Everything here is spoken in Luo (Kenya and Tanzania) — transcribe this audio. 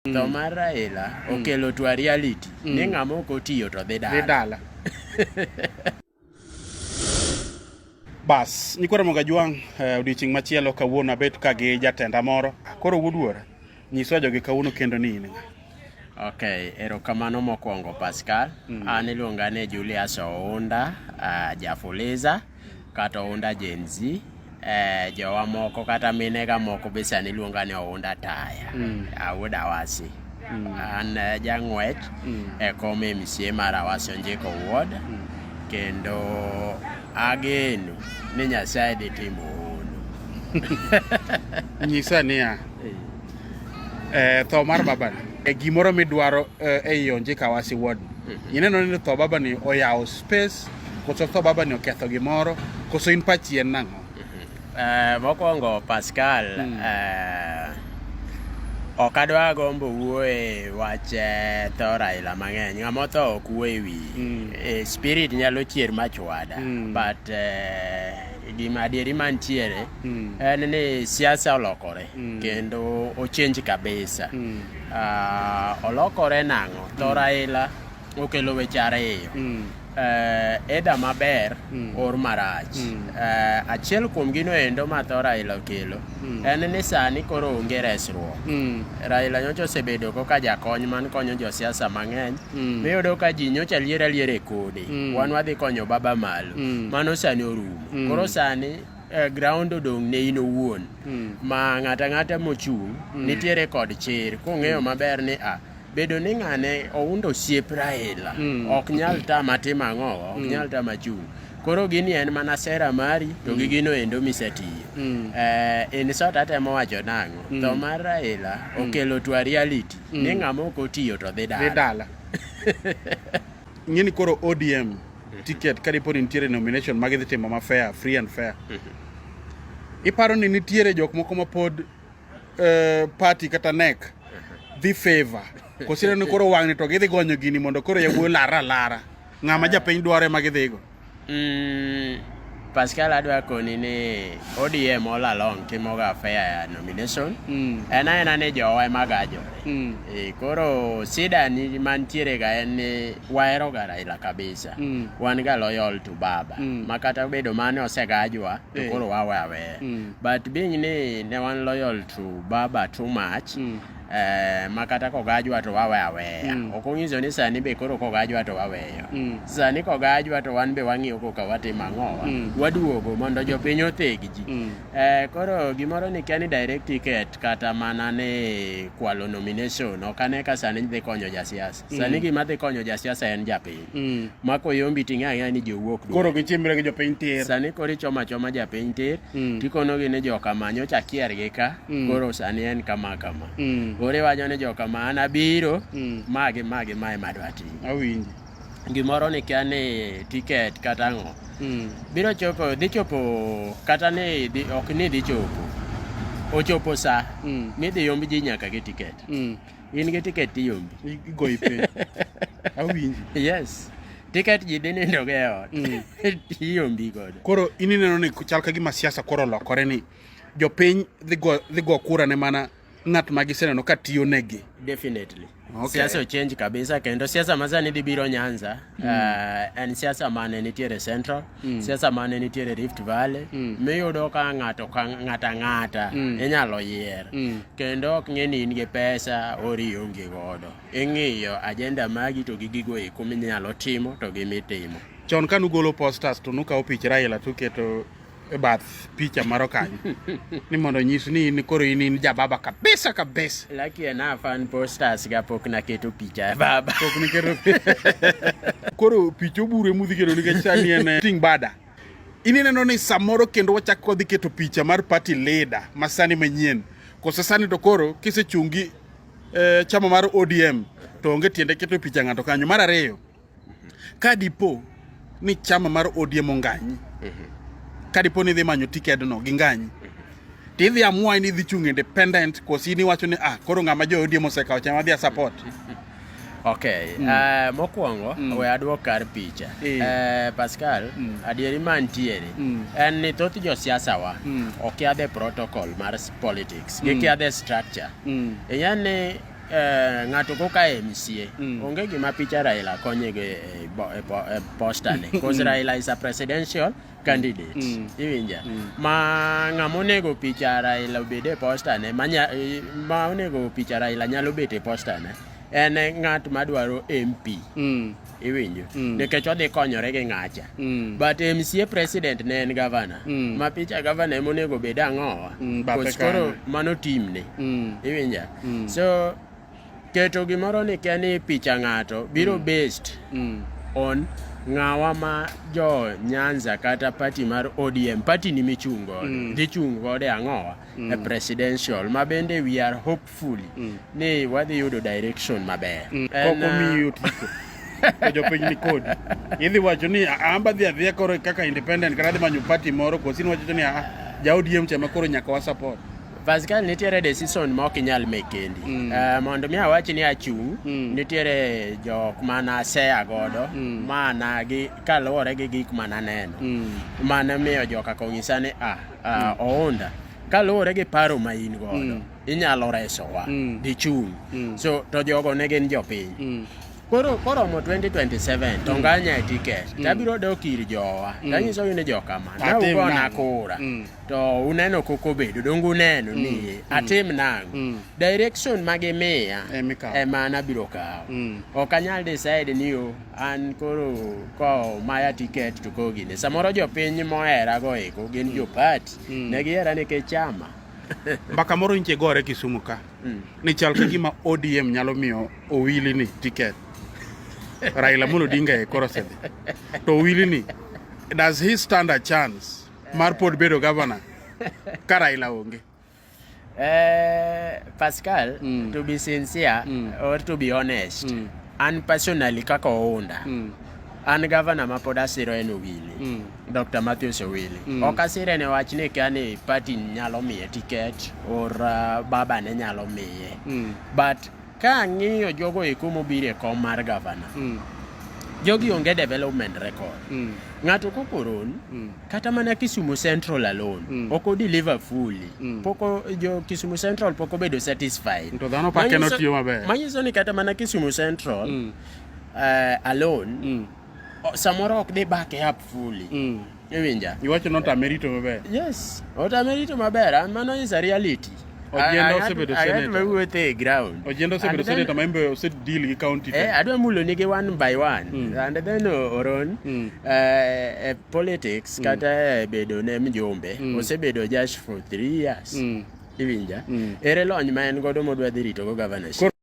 Tho mar Raila okelo to a reality ni ng'ama ok otiyo to dhi Dhi dala. dala. Bas, nyikwa Ramogi Ajwang', odiochieng' machielo kawuono abet ka gi jatenda moro. Koro wuod wuora, nyiswa jogi kawuono kendo ni in ng'a? Okay, erokamano mokwongo Pascal. An iluonga ni Julius Ounda, Jafuliza kata Ounda Gen Z. Jowa moko kata minega moko be sani luonga ni Ounda Taya. Awuod Awasi. An jang'wech e kom MCA mar Awasi Onjiko Ward. Kendo ageno ni Nyasaye dhi timo hono. Nyisa niya, tho mar babani, gimoro midwaro ei Onjiko Awasi Ward. Ineno ni tho babani oyawo space, koso tho babani oketho gimoro, koso in pachi en nang'o? Mokwongo Pascal, ok adwa gombo wuoye wach tho Raila mang'eny. Ng'ama otho ok wuo e wiye. Spirit nyalo chier machwada. But gima adieri mantiere en ni siasa olokore kendo ochange kabisa. Olokore nang'o? Tho Raila okelo weche ariyo. Either maber or marach. Achiel kuom gino endo ma tho Raila okelo en ni sani koro onge resruok. Raila nyocha osebedo koka jakony man konyo josiasa mang'eny. Miyudo ka ji nyocha liero aliera e kode. Wan wadhi konyo baba malo. Mano sani orumo. Koro sani ground odong' ne in owuon. Ma ng'ata ang'ata mochung' nitiere kod chir kong'eyo maber ni a bedo ni ng'ane oundo osiep Raila ok nyal tama timo ang'o, ok nyal tama chung'. Koro gini en mana sera mari to gi gino endo misetiyo. In short atemo wacho nang'o? Tho mar Raila okelo to a reality ni ng'ama ok otiyo to dhi Dhi dala. dala. Ing'e ni koro ODM ticket ka dipo ni nitiere nomination ma gidhi timo ma fair, free and fair. Iparo ni nitiere jok moko ma pod party kata NEC dhi favor. Koso ineno ni koro wang'ni to gidhi gonyo gini mondo koro yawuoyi olar alara. Ng'ama japiny dwaro ema gidhigo. Pascal adwa koni ni ODM all along timoga fair nomination. En aena ni jowa ema gajore. Koro shida ni mantiere ga en ni wahero ga Raila kabisa. Wan ga loyal to baba. Ma kata obedo mane osegajwa to koro wawe aweya. But being ni ne wan loyal to baba too much, ma kata kogajwa to wawe aweya. Ok onyiso ni sani be koro kogajwa to waweyo. Sani kogajwa to wan be wang'iyo koka watimo ang'owa. Waduogo mondo jopiny otheg ji. Koro gimoro ni kia ni direct ticket kata mana ni kwalo nomination ok ane ka sani dhi konyo jasiasa. Sani gima dhi konyo jasiasa en japiny. Ma koyombi ting'e ang'eya ni jowuok Koro gichimre gi jopiny tir. Sani koro ichomo achoma japiny tir tikonogi ni jokama nyocha akier gi ka koro sani en kama kama. Koro iwacho ni jokama an abiro ma gi ma gi ma ema adwa timo. Awinji. Gimoro ni kia ni ticket kata ang'o. Biro chopo dhi chopo kata ni dhi, ok ni dhi chopo. Ochopo sa ni dhi yomb ji nyaka gi ticket. In gi ticket tiyombi. Igoyi piny. Awinji. Yes. Ticket ji dhi nindo go e ot. Tiyombi godo. Koro in ineno ni chal ka gima siasa koro olokore ni jopiny dhi go kura ne mana ng'at ma giseneno ka tiyo negi. Definitely. Okay. Siasa ochange kabisa kendo siasa ma sani dhi biro Nyanza en siasa mane nitiere Central, siasa mane nitiere Rift Valley, miyudo ka ng'ato ka ng'ata ng'ata inyalo yier. Kendo ok ng'e ni in gi pesa or ionge godo. Ing'iyo agenda magi to gi gigo eko minyalo timo to gi mitimo. Chon ka nugolo posters to nukawo pich Raila tuketo e bath picha moro kanyo ni mondo onyis ni in koro in in jababa kabisa kabisa. Lucky enough an posters ga pok naketo picha e baba. Pok niketo koro picha obure mudhi keto nikech sani en ting bada. In ineno ni samoro kendo wachak wadhi keto picha mar party leader ma sani manyien. Koso sani to koro kisechungi chama mar ODM to onge tiende keto picha ng'ato kanyo. Mar ariyo, ka dipo ni chama mar ODM onganyi, ka dipo ni idhi manyo tiket no gi nganyi, to idhi amua ni idhi chung' independent koso in iwacho ni ah koro ng'ama jo ODM osekawo chama adhi a support. Okay, mokwongo we aduok kar picha. Pascal, adieri mantiere en ni thoth josiasa wa okia the protocol mar politics, gikia the structure. Ing'e ni eh, ng'ato koka MCA onge gima picha Raila konyego e, e, bo- e, po- e poster ne because Raila is a presidential candidate iwinja ma ng'ama onego picha Raila obed e poster ne ma, nya, eh, ma onego picha Raila nyalo bet e poster ne en ng'at madwaro MP iwinjo nikech odhi konyore gi ng'acha but MCA president ne en governor ma picha governor ema onego bed ang'owa bathe Cause koro kanyo. mano timne iwinja so keto gimoro ni kia ni picha ng'ato biro based on ng'awa ma jo Nyanza kata party mar ODM party ni michung' godo dhi chung' godo e ang'owa e presidential ma bende we are hopefully ni wadhi yudo direction maber En, Kok omiyi otiko to jopiny ni kodi idhi wacho ni "Ah, an badhi adhiya koro kaka independent kata adhi manyo party moro kosi niwacho ni ah, ja ODM cha ema koro nyaka wa support Pascal nitiere decision ma ok inyal make kendi. Mondo mi awach ni achung', nitiere jok mana aseya godo mana gi kaluwore gi gik mana neno. Mane miyo joka kong'isa ni ah, ah, Ounda kaluwore gi paro ma in godo inyalo resowa dichung'. So to jogo ne gin jopiny. Koro koromo 2027 to nganya e ticket tabiro dok ir jowa tanyisogi ni jokama na Atim ugona nang'o? kura to uneno koko obedo donge uneno ni atim nang'o direction ma gimiya Emikawo. ema an abiro kawo ok anyal decide ni o an koro ko maya ticket to ko gine samoro jopiny mohera go eko gin jo party ne gihera nikech chama mbaka moro nche gore Kisumu ka ni chal ka gima ODM nyalo miyo Owili ni ticket Raila Amolo Odinga e koro osedhi to Owili ni does he stand a chance mar pod bedo governor ka Raila onge Pascal, to be sincere or to be honest, an personally kaka Ounda, an governor ma pod asiro en Owili, Dr. Matthews Owili. Ok asire ne wach ni kia ni party nyalo miye ticket or baba ne nyalo miye. But ka ang'iyo jogo eko mobiro e kom mar governor, jogi onge development record. Ng'ato kokoron, kata mana Kisumu Central alone, ok o deliver fully. Pok jo Kisumu Central pok obedo satisfied. To dhano pake notiyo maber. Manyiso ni kata mana Kisumu Central alone, samoro ok dhi back up fully. Iwinja? Iwacho notame rito maber. Yes, otame rito maber. And mano is a reality. Ojienda osebedo senator. senator. Mawuotho e ground. Ojienda osebedo And then- senator ma en be ose deal gi county te. Adwa mulo nigi one by one. And then Oron, e politics kata e bedo ne mjumbe, osebedo just for 3 years. Iwinja? Ere lony ma en godo modwa dhi ritogo governorship?